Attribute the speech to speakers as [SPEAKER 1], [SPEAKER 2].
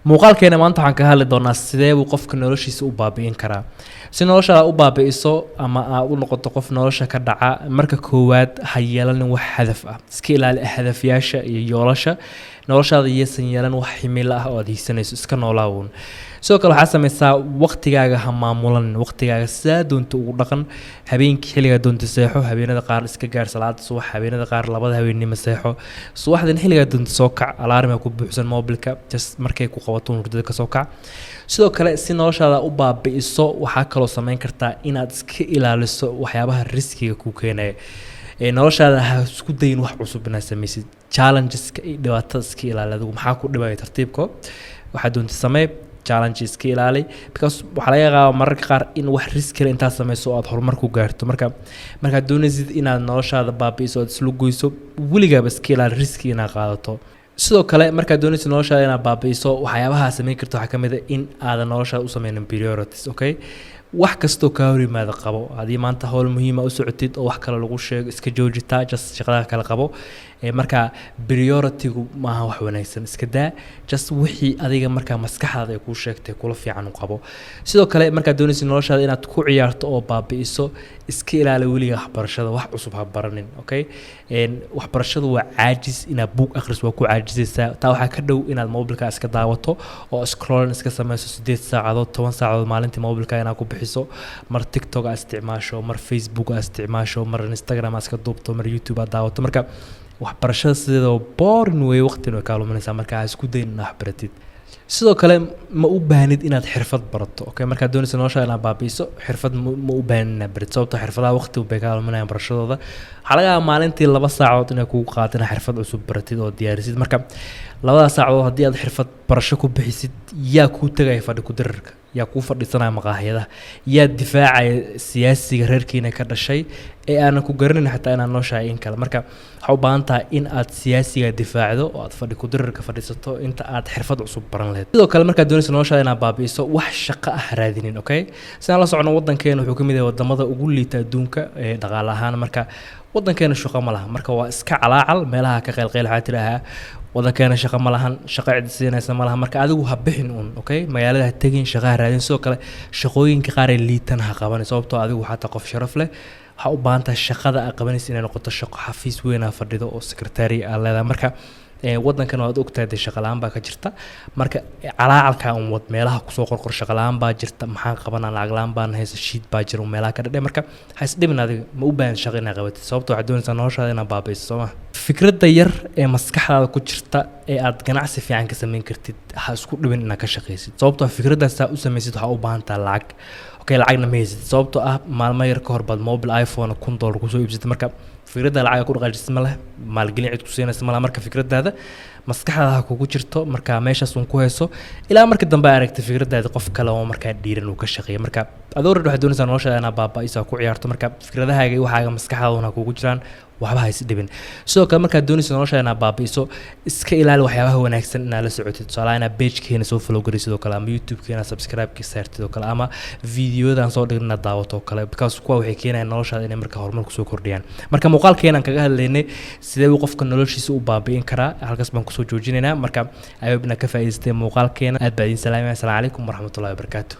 [SPEAKER 1] Muuqaalkeena maanta waxaan ka hadli doonaa sidee buu qofka noloshiisa u baabi'in karaa. Si noloshaada u baabi'iso ama aad u noqoto qof nolosha ka dhaca, marka koowaad ha yeelanin wax hadaf ah. Iska ilaali hadafyaasha iyo yoolasha. Noloshaada yeesan yeelan wax himilo ah oo aad hiigsanayso, iska noolaawun. Sidoo kale waxaa sameysaa, waqtigaaga ha maamulanin. Waqtigaaga sidaa doonta ugu dhaqan. Habeenkii xilligaa doonta seexo, habeenada qaar iska gaar salaada subax, habeenada qaar 2da habeennimo seexo, subaxdin xilligaa doonta soo kac. Alarm-iga ku buuxsan mobilka, just markay ku qabato hurdada kasoo kac. Sidoo kale, si noloshaada u baabi'iso, waxaa kaloo sameyn kartaa inaad iska ilaaliso waxyaabaha risk-iga kuu keenaya. Noloshaada ha isku dayin wax cusub inaad sameysid. Challenges-ka iyo dhibaatada iska ilaali. Adigu maxaa ku dhibaya? Tartiibko, waxaa doonta samee, challenge iska ilaali, because waxaa laga yaabaa mararka qaar in wax risk kale intaad sameyso oo aad horumar ku gaarto. Marka markaad doonaysid inaad noloshaada baabi'iso ood isla goyso, weligaaba iska ilaali risk-i inaad qaadato. Sidoo kale, markaad doonaysid noloshaada inaad baabi'iso, waxyaabaha sameyn karta waxaa ka mid a in aadan noloshaada u sameynin priorities. Okay, wax kastoo kaa hor yimaada qabo. Haddii maanta howl muhiima u socotid oo wax kale lagu sheego, iska joojitaa, just shaqada kale qabo. Marka priority-gu maaha wax wanaagsan, iska daa. Just wixii adiga markaa maskaxdaada ay kuu sheegtay kula fiican u qabo. Sidoo kale, markaad doonaysid noloshaada inaad ku ciyaarto oo baabi'iso, iska ilaali weliga waxbarashada. Wax cusub ha baranin. Okay, waxbarashadu waa caajis. Inaad buug akhris waa ku caajisaysaa. Taa waxaa ka dhow inaad mobilka iska daawato oo scrolling iska sameyso 8 saacadood, 10 saacadood maalintii mobilka inaad ku bixiso. Mar TikTok aad isticmaasho, mar Facebook aad isticmaasho, mar Instagram aad iska duubto, mar YouTube aad daawato. Marka waxbarashada sideeda boring weeye, waqtina way kaa luminaysaa. Marka ha isku dayin inaad wax baratid. Sidoo kale, ma u baahnid inaad xirfad barato. Okay, markaad doonaysa noloshaada inaad baabi'iso, xirfad ma u baahnid inaad baratid, sababtoo xirfadaha waqti bay kaa luminayaan barashadooda. Waxaa laga yaabaa maalintii 2 saacadood inay kugu qaadato inaad xirfad cusub baratid oo diyaarisid. Marka 2da saacadood haddii aad xirfad barasho ku bixisid, yaa kuu tegaya fadhi ku dirirka? Yaa kuu fadhiisanaya maqaahiyadaha? Yaa difaacaya siyaasiga reerkiina ka dhashay ee aanan ku garanayn xataa inaad nooshahay in kale? Marka waxaa u baahan tahay in aad siyaasiga difaacdo oo aad fadhi ku dirirka fadhiisato inta aad xirfad cusub baran lahayd. Sidoo kale, markaad doonayso noloshaada inaad baabi'iso, wax shaqo ah raadinin. Okay, sidaan la socono, waddankeena wuxuu ka mid yahay wadamada ugu liita adduunka ee dhaqaale ahaan. Marka waddankeena shaqo ma laha. Marka waa iska calaacal, meelaha ka qaylqayl. Waxaa tidhaahaa, "Waddankeena shaqo ma lahan, shaqo cid siinaysa ma laha." Marka adigu ha bixin un. Okay, magaalada ha tegin, shaqo ha raadin. Sidoo kale, shaqooyinka qaar ee liitan ha qabanin, sababtoo adigu waxaa tahay qof sharaf leh. Waxaa u baahan tahay shaqada aad qabanaysa inay noqoto shaqo xafiis weyn aa fadhido oo secretary aad leedahay. Marka waddankan waad ogtahay dee, shaqa la'aan baa ka jirta. Marka calaacalka un wad, meelaha kusoo qorqor, "Shaqa la'aan baa jirta, maxaan qabanaa? Lacag la'aan baan haysa," shiid baa jira meelaha ka dhadhe. Marka ha isdhibin, adiga ma u baahan shaqo inaad qabatid, sababto waxaad doonaysaa noloshaada inaad baabi'iso, soo ma? Fikradda yar ee maskaxdaada ku jirta ee aad ganacsi fiican ka samayn kartid, ha isku dhibin inaad ka shaqaysid, sababtoo fikraddaas saa u samaysid waxaa u baahan taha lacag. Okay, lacagna ma haysid, sababtoo ah maalmo yar ka hor baad mobile iPhone $1000 kusoo iibsatay. Marka fikradda lacag ku dhaqaajisid ma leh, maalgelin cid ku siinaysa ma laha. Marka fikradaada maskaxdaada ha kugu jirto. Marka meeshaas un ku hayso ilaa marka dambe ay aragtay fikradaada qof kale oo markaa dhiiran uu ka shaqeeya. Marka adoo already waxaad doonaysaa noloshaada inaad baaba'ayso, ku ciyaarto. Marka fikradahaaga iyo waxaaga maskaxdaaduna ha kugu jiraan, waxba ha is dhibin. Sidoo kale, markaad doonayso noloshaada inaad baabi'iso, iska ilaali waxyaabaha wanaagsan inaad la socotid. Tusaalaha, inaad page-keena soo follow garaysid oo kale, ama YouTube-keena subscribe-ka saartid oo kale, ama videoyadan soo dhigin inaad daawato oo kale, because kuwa waxay keenayaan noloshaada inay marka horumar kusoo kordhiyaan. Marka muuqaalkeenan kaga hadlaynay sidee buu qofka noloshiisa u baabi'in karaa, halkaas baan kusoo joojinaynaa. Marka I hope inaad ka faa'iidaystay muuqaalkeena. Aad baa idiin salaamaya. Asalaamu calaykum waraxmatullahi wabarakaatu.